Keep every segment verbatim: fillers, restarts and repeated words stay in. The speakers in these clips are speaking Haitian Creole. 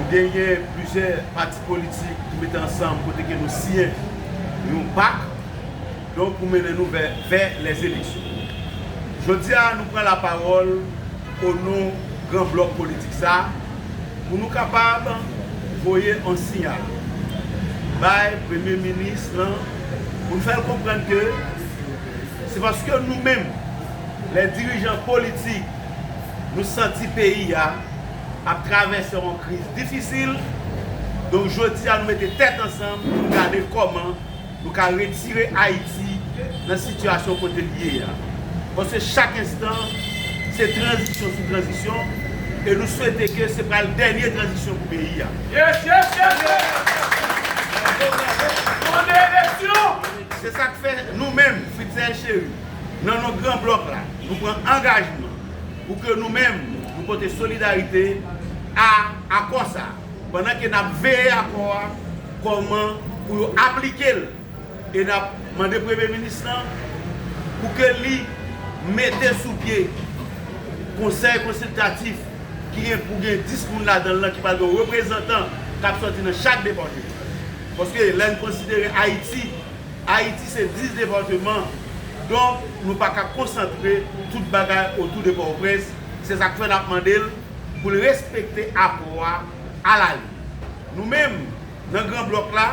Genyen plizyè pati politik ki mete ansanm kote ke nou siyen yon pak, donk pou mennen nou vè, vè lèzeleksyon. Jodi a, nou pran lapawòl o non gran blòk politik sa, pou nou kapab voye yon siyal bay premye minis lan, pou nou fè l konprann ke se paske nou menm, lè dirijan politik, nou santi peyi a ap travèse yon kriz difisil. Donk, jodi a, nou mete tèt ansanm pou nou gade kòman nou ka retire Ayiti nan sitiyasyon kote l ye a. Paske chak enstan, se tranzisyon sou tranzisyon, e nou swete ke se pral dènye tranzisyon pou peyi a. Yes, yes, yes, yes. Konnen eleksyon. Se sa k fè nou menm, Fritz Cheri, nan non gran blòk la, nou pran angajman pou ke nou menm, nou pote solidarite a akò sa, pandan ke n ap veye akò a, kòman pou yo aplike l. E n ap mande premye minis lan pou ke li mete sou pye konsèy konsiltatif ki gen pou gen dis moun ladan l lan ki pral gen reprezantan k ap sòti nan chak depatman. Paske lè n konsidere Ayiti, Ayiti se dis depatman, donk nou pa ka konsantre tout bagay otou de Pòtoprens. Se sa k fè n ap mande l pou l respekte akò a alalèt. Nou menm, nan gran blòk la,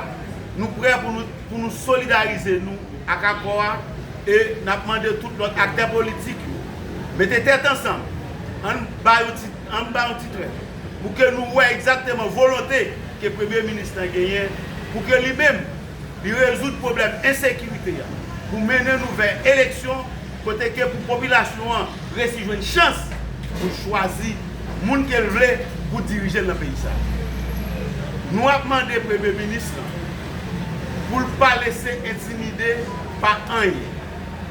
nou prè pou nou, pou nou solidarize nou ak akò a e n ap mande tout lòt aktè politik yo mete tèt ansanm. Ann ba yon ti, ann ba yon ti trèt pou ke nou wè egzakteman volonte ke premye minis lan genyen pou ke li menm li rezoud pwoblèm ensekirite a, pou mennen nou vè eleksyon kote ke pou popilasyon an resi jwenn chans pou l chwazi moun ke l vle pou dirije l nan peyi sa. Nou ap mande premye minis lan pou l pa lese entimide pa anyen.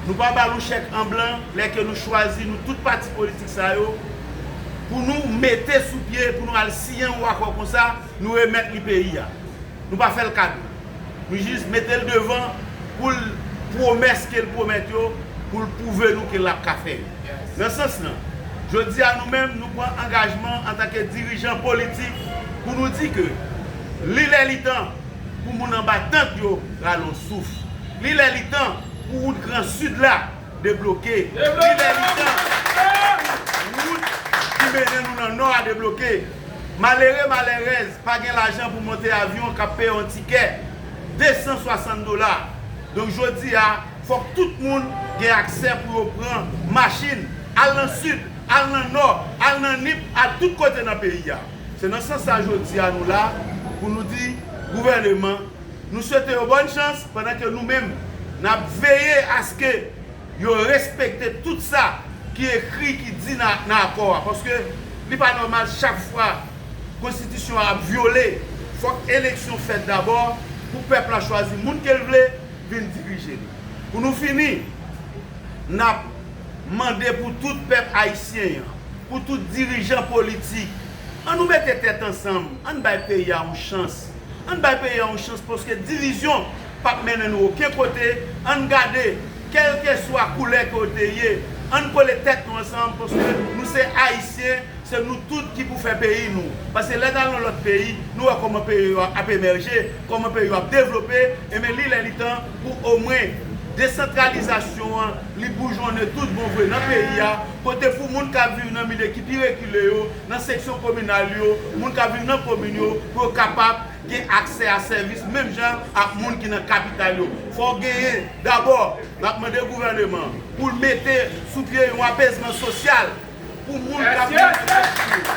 Nou pa ba l yon chèk an blan lè ke nou chwazi nou tout pati politik sa yo pou nou mete sou pye, pou nou al siyen yon akò konsa, nou remèt li peyi a. Nou pa fè l kado. Nou jis mete l devan pou l pwomès ke l pwomèt yo, pou l pwouve nou ke l ap ka fè yo. Nan sans lan, jodi a nou menm, nou pran angajman antanke dirijan politik pou nou di ke li lè li tan pou moun anba tant yo rale yon souf. Li lè li tan pou wout Gran Sid la debloke. Li lè li tan pou wout ki mennen nou nan Nò a debloke. Malere, malerèz pa gen lajan pou monte avyon k ap peye yon tikè de san swasant dola. Donk, jodi a, fòk tout moun gen aksè pou yo pran machin, al nan Sid, al nan Nò, al nan Nip, al tout kote nan peyi a. Se nan sans sa, jodi a, nou la pou nou di gouvèneman, nou swete yo bòn chans, pandan ke nou menm, n ap veye aske yo respekte tout sa ki ekri, ki di nan, nan akò a. Paske li pa nòmal chak fwa konstitisyon an ap vyole, fòk eleksyon fèt dabò pou pèp la chwazi moun ke l vle vin dirije li. Pou nou fini, n ap mande pou tout pèp ayisyen an, pou tout dirijan politik, ann nou mete tèt ansanm, ann bay peyi a yon chans. Ann bay peyi a yon chans, paske divizyon p ap mennen nou okenn kote. Ann gade, kèlkeswa koulè ke w te ye, ann kole tèt nou ansanm, paske nou se Ayisyen, se nou tout ki pou fè peyi nou. Paske lè n al nan lòt peyi, nou wè kòman peyi yo ap emèje, kòman peyi yo ap devlope, enben li lè li tan pou omwen desantralizasyon an, li boujonnen tout bon vre nan peyi a, kote pou moun k ap viv nan milye ki pi rekile yo, nan seksyon kominal yo, moun k ap viv nan komin yo, pou yo kapab gen aksè a sèvis menm jan ak moun ki nan kapital yo. Fò w genyen, dabò, n ap mande gouvèneman pou l mete sou pye yon apezman sosyal pou moun k ap viv nan kay yo.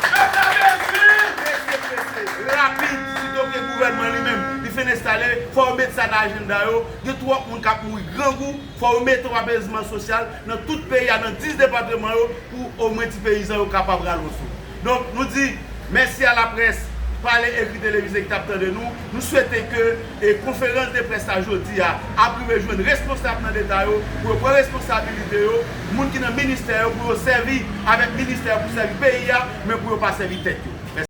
Prese, prese, rapid, sitoke gouvènman li menm, li fin enstale, fò yo met sa nan ajanda yo. Gen twòp moun k ap mouri grangou, fò yo mete yon apezman sosyal nan tout peyi a, nan dis depatman yo, pou omwen ti peyizan yo kapab rale yon souf. Donk, nou di mèsi a laprès, pale, ekri, televize ki t ap tande nou. Nou swete ke, e, konferans de près la jodi a ap rive jwenn responsab nan Leta yo, pou yo pran responsabilite yo, moun ki nan ministè yo, pou yo sèvi avèk ministè yo pou sèvi peyi a, men pou yo pa sèvi tèt yo.